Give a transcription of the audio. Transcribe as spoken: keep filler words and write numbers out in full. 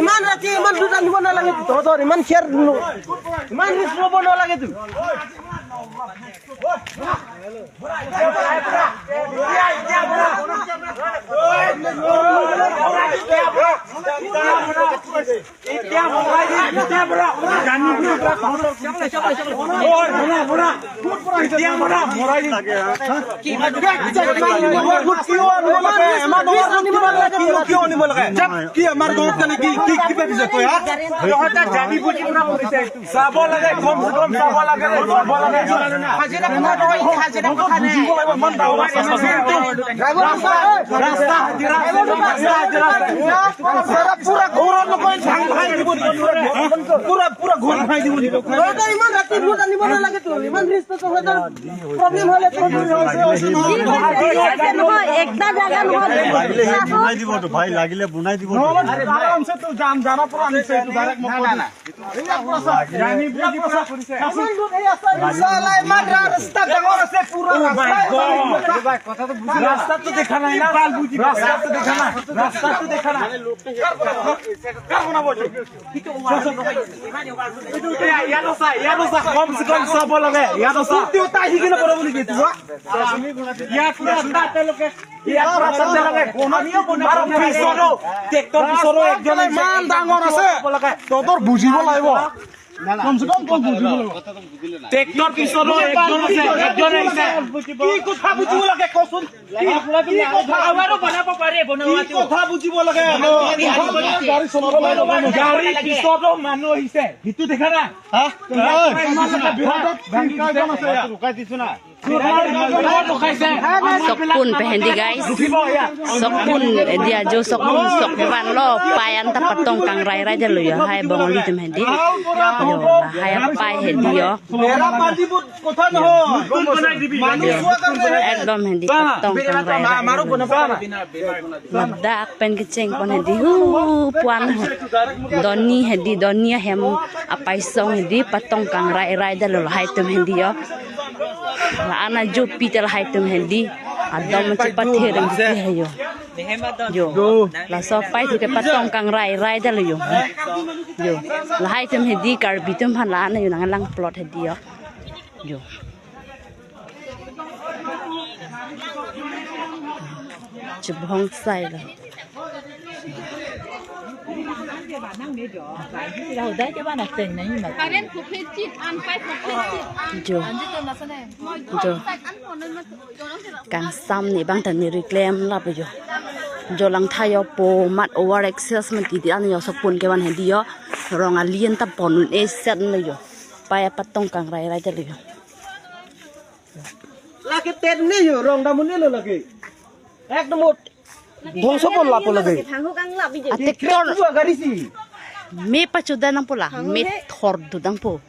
Iman rati, iman lut anibo nalage tu, tor, tor, iman share dulu. Iman risk lobo nalage tu. কি আমাৰ গাঁৱত কেনে কি, কি, কিবা পিছে কয়, হা? সিহঁতে জানি বুজি পুৰা কৰিছে এইটো। চাব লাগে, কম চে কম চাব লাগে, চাব লাগে। হাজিৰা কথা নহয়, হাজিৰা কথা নাই। বুজিব লাগিব, ইমান ডাঙৰ ৰাস্তা। ৰাস্তা, হাজিৰা, ৰাস্তা, হাজিৰা। পুৰা ঘৰত নকয়, ভাং ভাং দিব। পুৰা, পুৰা ঘৰ ভাঙি দিব। তই ইমান ৰাতি lut আনিব নালাগে তো, ইমান ৰিস্ক তো হয় না। প্ৰব্লেম হ'লে তো নহয়, একটা জাগা নহয়। লাগিলে বনাই দিব তো ভাই, লাগিলে বনাই দিব তো। আৰামছে তো যাম, জানা পৰা আনিছে তো ডাইৰেক্ট মই কৈ দিম। জানি বুজি পুৰা কৰিছে। ইমান lut এই আছে, ইমান ৰাস্তা ডাঙৰ আছে, পুৰা ৰাস্তা। ৰাস্তাটো দেখা নাই না। ৰাস্তাটো দেখা নাই। ৰাস্তাটো দেখা নাই। ইয়াত আছা, ইয়াত আছা, কম চে কম চাব লাগে। ইয়াত আছা। ইয়াত ৰাস্তা তেওঁলোকে, ইয়াত ৰাস্তা তেওঁলোকে। আৰু পিছতো, ট্ৰেক্টৰ পিছতো একজন ইমান ডাঙৰ আছে। তহঁতৰ বুজিব লাগিব। কম চে কম তই বুজিব লাগিব। ট্ৰেক্টৰ পিছতো একজন আছে, একজন আহিছে। কি কথা বুজিব লাগে কচোন? কি, কি কথা? আমাৰো বনাব পাৰে, বনোৱাটো। কি কথা বুজিব লাগে? গাড়ী চলাব লাগে। গাড়ী পিছতো মানুহ আহিছে, সেইটো দেখা নাই? হা? ইমান ডাঙৰ বিৰাট ভাঙি দিছে। ৰুকাই দিছো না। Sokpon pen hedi, guys. Sokpon dia jo, sokpon sokpan lo, pai anta patong kangrai rai dalo yo, hai Bongali atum hedi. Yo, hai pai hedi yo. Ekdom hedi patong kangrai rai. Ladak pen kecheng pon hedi hu puan ho. Doni hedi, doni ahem apaisong hedi patong kangrai rai dalo lahai atum hedi yo. La-an ajopi te lahai atum hedi. Adom chepathe reng te yo. Yo. Laso pai thu ke patong kangrai rai dalo yo. Yo. Lahai atum hedi Karbi atum aphan la-an yo nanglang plot hedi yo. Yo. Chibhong sai lo. Jo. Jo. Kangsam ne bang ta ne reklem lap jo. Jo lang tha yo po mat over excess mati di an yo sokpon kevan hedi yo. Rong alien ta pon un-e set lo yo. Pai apatong kangrai rai dalo yo. Lake ten ne yo, rong damun ne lo lake. Ekdom ot. Dhongso pon lapo lake. Thanghu kang lap biji. A tractor. Dua gari si. Me pachoda nangpo la, me thor dodang po.